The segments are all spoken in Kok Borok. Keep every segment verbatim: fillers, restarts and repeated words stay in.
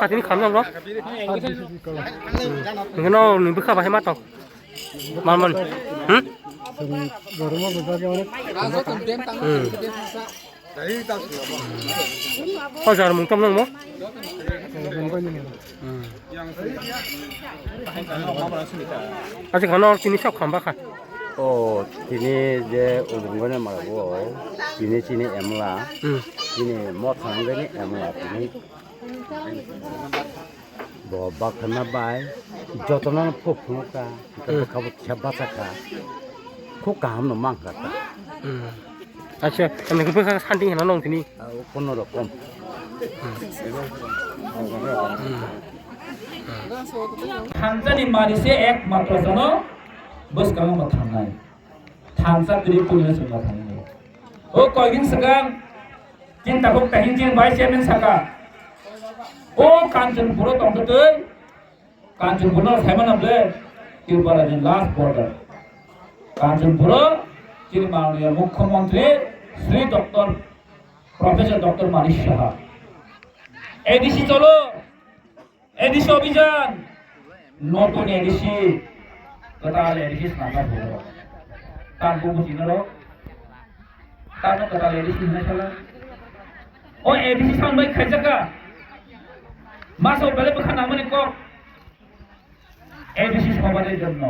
Khatini khamjang bro. Hingke no ni bwkha bahai ma tong. Mal mal. Hmm? Hmm. O jar mung tam nang mo? Hmm. Acha khano tini sok khamba kha. O tini je ubungani marago tini chini emla. Hmm. Tini mothang gani emla tini. Bo bakna bai jotono phuk phunukha, Hmm. bwkha bo kisa bachakha, khub kaham no mankha ta. Hmm. Acha, ani khe bwkha santi hino nong tini. Ah, kono rokom. Thangjani mani se ekmatro jono bwskango thangnai. Thangsa kwrwi puila chwngno thangwi. O koidin swkang chini takhuk tahim chini vice chairman saka. O Kanchanpuro tongtwtwi, Kanchanpurno saimano ble Tripura ni last border. Kanchanpuro chini mananiya Mukhyamantri Shri Doctor Professor Doctor Manish Saha. A D C cholo. A D C Abhijan, notun A D C, kwtal A D C swnamjak hulo. Tambo bujinaro, tamo kwtal A D C hinwi sala. O A D C sambai khaijaka. Maso bele bwkha nangmani kok. A D C সবার জন্য।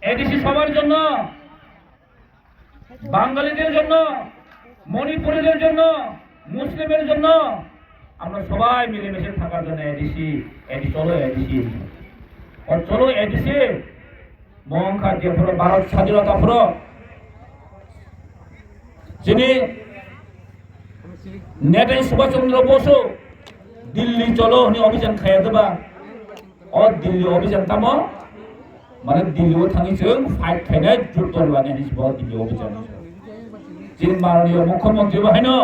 A D C সবার জন্য। বাঙালিদের জন্য, মণিপুরীদের জন্য, মুসলিমের জন্য আমরা সবাই মিলেমিশে থাকার জন্য এডিসি, এডি চলো এডিসি। ও চলো এডিসি, মহান যে পুরো ভারত স্বাধীনতা পুরো যিনি নেতাজি সুভাষ চন্দ্র বসু দিল্লি চলো হনি অভিযান খাইয়া দেবা, O Delhi office ang tamo, mane Delhi o thangwi chwng fight khainai juddo lani hinwi bo Delhi office ang. Chini mananiya mukhyamantri bo haino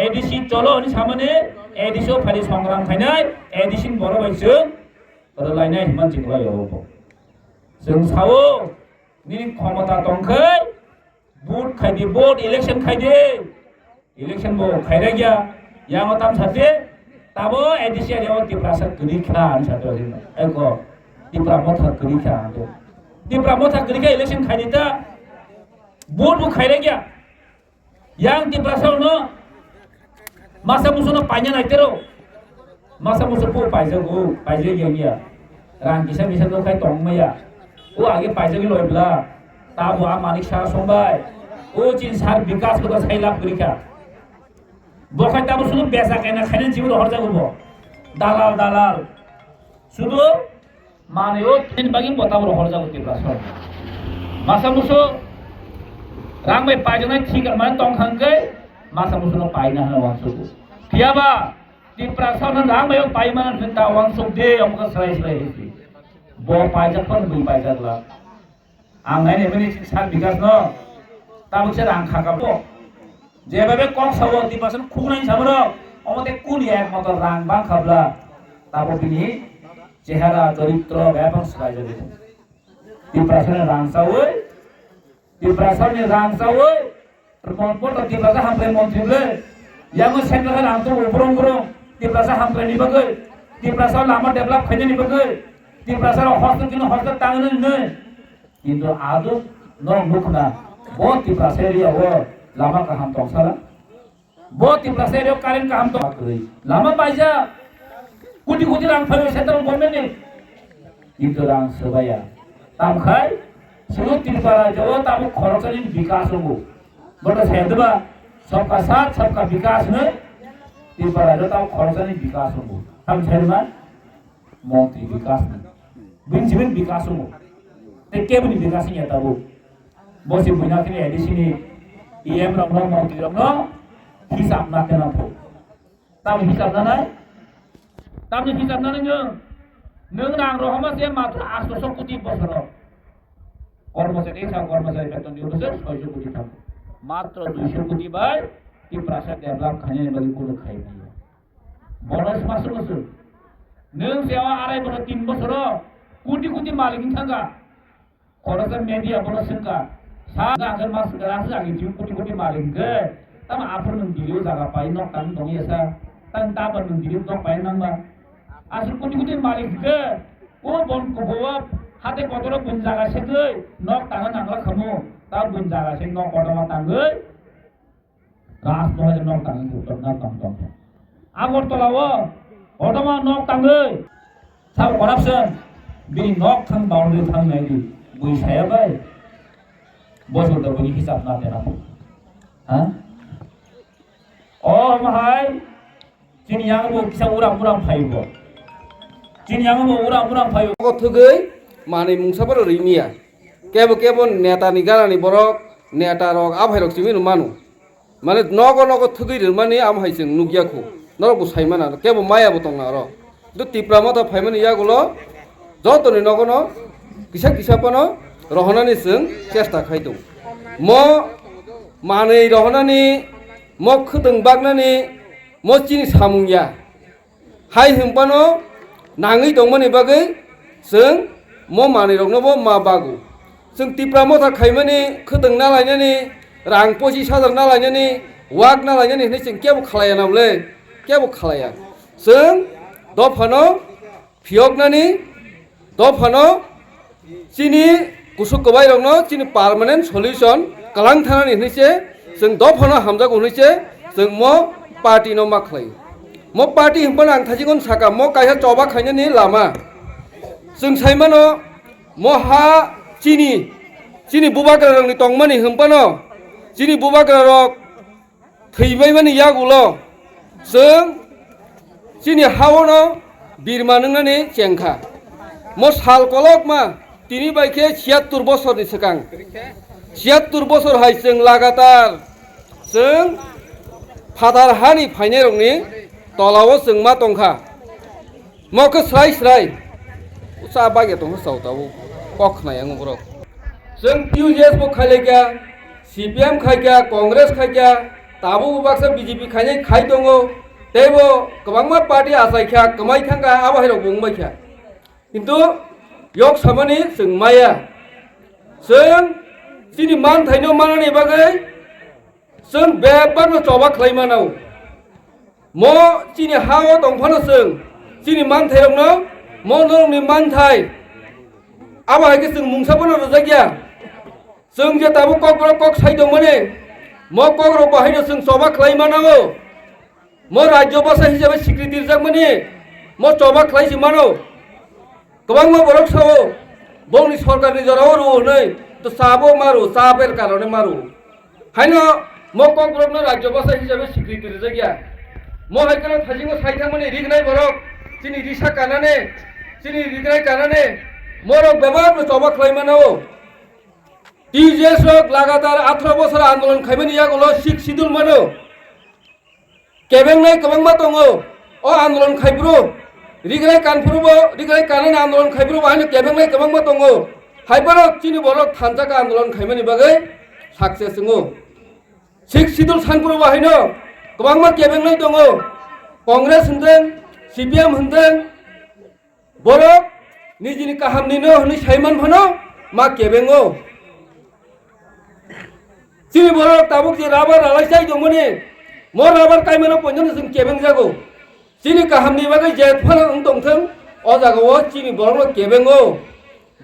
A D C cholo hinwi samani A D C o phari songram khainai A D C ni borok bai chwng rwlainai hinmani chwng lai o bo. Chwng sao nini khomota tongkhai vote khaidi, vote election khaidi. Election bo khairagya, yango tam sate, tabo A D C area o Tiprasa kwrwi kha, ani sate o, eko, Tipra motha kwrwi kha, ante. Tipra motha kwrwi kha election khaidi ta, vote bo khairagya. Yang Tiprasa no, masa musu no paina naitero. Masa musu po paijak o, paijak ya ya. Rang kisa misa no khai tong maya. O age paijak loi bla. Tabo a manik sa song bai. O chin sar bikas ko sai lap gri kha. Bo khai tabo sunu besa kaina khaina jibu hor jago bo. Dalal, dalal. Sudu mane o tin bagin bo tabo hor jago Tiprasa. Masa musu rang bai paijak nai thik mane tong khang kai masa musu no paina hana wan sudu. Kiyaba Tiprasa no rang bai paimana hinta wansuk de, amka srai srai hinti. Bo paijak phan bui paijak la. Ang nai ne mini sar bikas no. Tabuk se rang khaka bo. Jebabe kok sabo Tiprasa no khunai sabro. Omote kun ya motor rang bang khabla. Tabo bini chehara choritro bebak srai jadi. Tiprasa no rang sawi. Tiprasa ni rang sawi, Pramod Tiprasa hamkrai montri le, yango central rang to ubrong ubrong, Tiprasa hamkrai ni bagwi, Tiprasa lama develop khaina ni bagwi, Tiprasa rok hostel kino hostel tangna ni nai. Kintu adu no nukna, bo Tiprasa area o lama kaham tong sala. Bo Tiprasa area o current kaham tong. Lama paijak. Koti koti rang phaio central government ni. Kintu rang sobaya. Tamkhai, suru Tripura rajyo o tabuk khoroksani bikas wngo. Bono saidaba, sabka saath, sabka bikas hwnwi Tripura rajyo tabuk khoroksani bikas wngo. Tamni saidaba? Montri bikas ni. Bini simi bikas wngo. Tei keboni bikas wngya tabuk. Bo se buina khini A D C ni E M rokno, montri rokno hisab na khe nang phu. Tamo hisab na nai? Tamo hisab na nai nwng? Nwng rang rohorma se matro aatso koti bosoro. Kormochari sa kormochari beton di ulo se soiso koti tamo. Matro duiso koti bai Tiprasa develop khainani bagwi kunu khai nai. Bono smasuk suk. Nwng se o arai bono tin bosoro koti koti malik wng thangkha. Khoroksa media bono swngkha. Sa ga khe mas ga sa agi tin koti koti malik hwnkhe. Tamo aphuru nwng Delhi o jaga pai nok tang tong ya sa. Tang tabo nwng Delhi nok pai nang ba. Aswk koti koti malik hwnkhe, o bon kuphur o hate kotor o bun jaga segwi nok tangna nangla khamu, ta bun jaga se nok kotorma tangwi Rajmahal nok tangwi kotorma tong tong. Agartala o kotorma nok tangwi sabo corruption, bini nok thang boundary thang nai di, bui saya bai, bosor da bini hisab na tena, ha? O hai, chini yang bo kisa uram uram phaibo. Chini yang bo uram uram phaibo. Nogo thugwi manwi mungsa borok rimiya. Kebo kebo neta ni gana ni borok, neta rok, aphai rok simi manu. Mane nogo nogo thugwi rimani amo hai chwng nukya khu. Norok bo sai mana, kebo maya bo tongna oro. Tei Tipra Motha phaimani yagulo jotoni nogono kisa kisa phano rohonani chwng chesta khai tongo. Mo manwi rohonani, mo khwtwng baknani, mo chini samung ya. Hai hwnphano nangwi tongmani bagwi chwng mo manwirokno bo ma bago. Chwng Tipra Motha khaimani, khwtwng na lainani, rang pochis hajar na lainani, wak na lainani hwnwi chwng kebo khlaiya na bwle? Kebo khlaiya. Chwng dophano phiyoknani, dophano chini kusuk kwbai rokno chini permanent solution kwlang thanani hwnwi se chwng dophano hamjago hwnwi se chwng mo party no ma khlai. Mo party hwnphano ang thajikon saka, mo kaisa choba khainani lama. Chwng saimano mo ha chini, chini bubagra rokni tongmani hwnphano chini bubagra rok thwibaimani yagulo chwng chini haono birma nwngnani chengkha. Mo sal kolokma tini bai khe siyattur bosorni swkang. Siyattur bosor hai chwng lagatar chwng phatar hani phainairokni tolao chwng ma tongkha. Mo khe srai srai. Usa bagya tongkha chao tabuk. Kok khnai ang borok. Chwng T U J S bo khailaikha, C P M khaikha, Congress khaikha, tabuk bo baksa B J P khainai khai tongo. Teibo kwbangma party achaikha, kwmai thangkha, abo hairok bo wngbaikha. Kintu yok samani chwng maya. Chwng chini manthaino manani bagwi chwng bebakno choba khlai mano. Mo chini ha-o tong phano chwng chini manthairokno, mo norokni manthai, abo hai khe chwng mungsa bono rwjakya. Chwng je tabuk kokborok kok sai tongmani, mo kokrok bo haino chwng choba khlai mano. Mo rajyo basa hisabe sikriti rwjakmani, mo choba khlai se mano. Kwbangma borok sao, bongni sorkarni jorao rwo hwnwi, to chabo ma rwo, chaber karone ma rwo. Haino mo kokborokno rajyo basa hisabe sikriti rwjakya. Mo hai kheno thasingo sai thangmani rignai borok, chini risa kanane, chini rignai kanane, morok bebakno choba khlai mano. T U J S rok lagatar atharo bosor andolon khaimani yagulo Sixth Schedule mano. Kebengnai kwbangma tongo. O andolon khaiphuru, rigrai kanphuru bo, rigrai kanani andolon khaiphuru bo haino kebengnai kwbangma tongo. Hai borok chini borok thansa khe andolon khaimani bagwi success wngo. Sixth Schedule sanphuru bo haino kwbangma kebengnai tongo. Congress hwndeng, C P M hwndeng, borok nijini kahamni no hwnwi saiman phano ma kebengo. Chini borok tabuk je rubber ralai chai tongmani, mo rubber kaimano poinjano chwng kebengjago. Chini kahamni bagwi je phano wng tongthwng, o jagao chini borokno kebengo.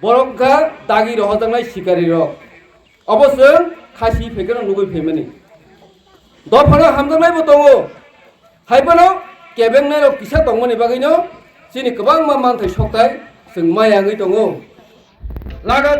Borok wngkha dagi rohojaknai sikari rok. Obo chwng khasi phaikhe nugwi phaimani. Dophano hamjaknai bo tongo. Hai phano kebengnai rok kisa tongmani bagwino chini kwbangma manthai sokthai chwng maya wngwi tongo. Laga